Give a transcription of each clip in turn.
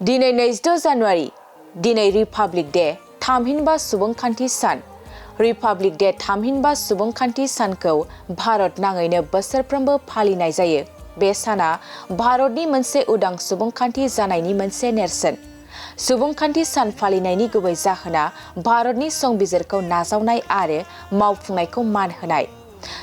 दिनै 26 जानुवारि दिनै republic day थामहिनबा सुबुंखान्थि सान। रिपाब्लिक डे थामहिनबा सुबुंखान्थि सानखौ भारत नाङैनो बोसोरफ्रोमबो फालिनाय जायो। बे साना भारतनि मोनसे उदां सुबुंखान्थि जानायनि मोनसे नेरसोन। सुबुंखान्थि सान फालिनायनि गुबै जाहोना भारतनि संबिजिरखौ नाजावनाय आरो मावफुंनायखौ मान होनाय।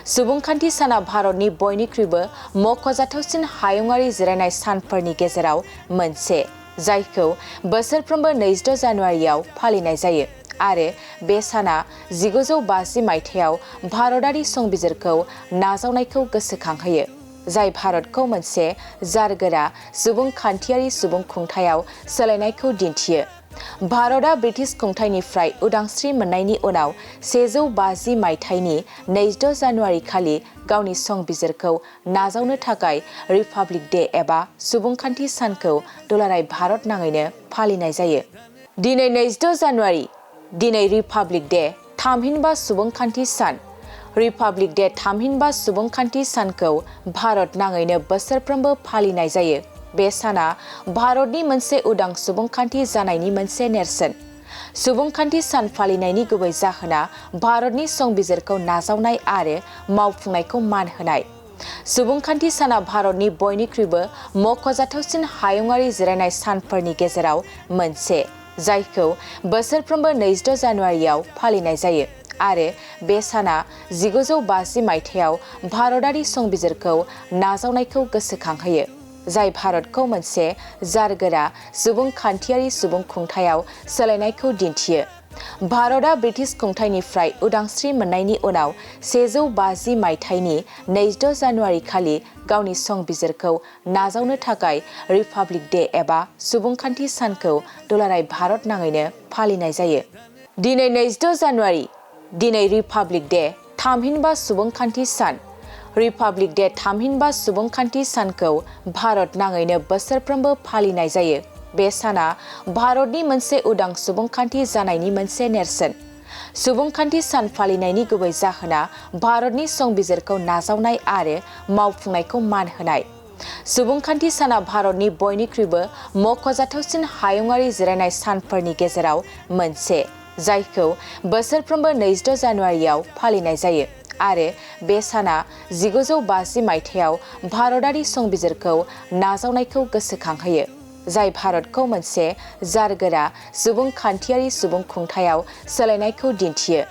सुबुंखान्थि साना भारतनि बयनिख्रुइबो मख'जाथावसिन हायुङारि जिरायनाय सानफोरनि गेजेराव मोनसे, जायखौ बोसोरफ्रोमबो 26 जानुवारियाव फालिनाय जायो आरो बे साना 1950 मायथाइयाव भारतारि संबिजिरखौ नाजावनायखौ गोसोखांहोयो, जाय भारतखौ मोनसे जारगोरा सुबुंखान्थियारि सुबुं खुंथायाव सोलायनायखौ दिन्थियो। भारतआ ब्रिटिश खुंथायनिफ्राय उदांस्रि मोननायनि उनाव 1950 मायथाइनि 26 जानुवारि खालि गावनि संबिजिरखौ नाजावनो थाखाय रिपाब्लिक डे एबा सुबुंखान्थि सानखौ दुलाराय भारत नाङैनो फालिनाय जायो। दिनै 26 जानुवारि दिनै रिपाब्लिक डे थामहिनबा सुबुंखान्थि सान। रिपाब्लिक डे थामहिनबा सुबुंखान्थि सानखौ भारत नाङैनो बोसोरफ्रोमबो फालिनाय जायो। बे साना भारतनि मोनसे उदां सुबुंखान्थि जानायनि मोनसे नेरसोन। सुबुंखान्थि सान फालिनायनि गुबै जाहोना भारतनि संबिजिरखौ नाजावनाय आरो मावफुंनायखौ मान होनाय। सुबुंखान्थि साना भारतनि बयनिख्रुइबो मख'जाथावसिन हायुङारि जिरायनाय सानफोरनि गेजेराव मोनसे, जायखौ बोसोरफ्रोमबो 26 जानुवारियाव फालिनाय जायो आरो बे साना 1950 मायथाइयाव भारतारि संबिजिरखौ नाजावनायखौ गोसोखांहोयो, जाय भारतखौ मोनसे जारगोरा सुबुंखान्थियारि सुबुं खुंथायाव सोलायनायखौ दिन्थियो। भारतआ ब्रिटिश खुंथायनिफ्राय उदांस्रि मोननायनि उनाव 1950 मायथाइनि 26 जानुवारि खालि गावनि संबिजिरखौ नाजावनो थाखाय रिपाब्लिक डे एबा सुबुंखान्थि सानखौ दुलाराय भारत नाङैनो फालिनाय जायो। दिनै 26 जानुवारि दिनै रिपाब्लिक डे थामहिनबा सुबुंखान्थि सान। रिपाब्लिक डे थामहिनबा सुबुंखान्थि सानखौ भारत नाङैनो बोसोरफ्रोमबो फालिनाय जायो। बे साना भारतनि मोनसे उदां सुबुंखान्थि जानायनि मोनसे नेरसोन। सुबुंखान्थि सान फालिनायनि गुबै जाहोना भारतनि संबिजिरखौ नाजावनाय आरो मावफुंनायखौ मान होनाय। सुबुंखान्थि साना भारतनि बयनिख्रुइबो मख'जाथावसिन हायुङारि जिरायनाय सानफोरनि गेजेराव मोनसे, जायखौ बोसोरफ्रोमबो 26 जानुवारियाव फालिनाय जायो आरो बे साना 1950 मायथाइयाव भारतारि संबिजिरखौ नाजावनायखौ गोसोखांहोयो, जाय भारतखौ मोनसे जारगोरा सुबुंखान्थियारि सुबुं खुंथायाव सोलायनायखौ दिन्थियो।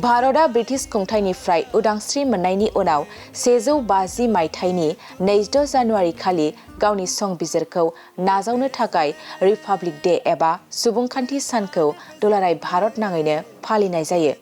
भारतआ ब्रिटिश खुंथायनिफ्राय उदांस्रि मोननायनि उनाव 1950 मायथाइनि 26 जानुवारि खालि गावनि संबिजिरखौ नाजावनो थाखाय रिपाब्लिक डे एबा सुबुंखान्थि सानखौ दुलाराय भारत नाङैनो फालिनाय जायो।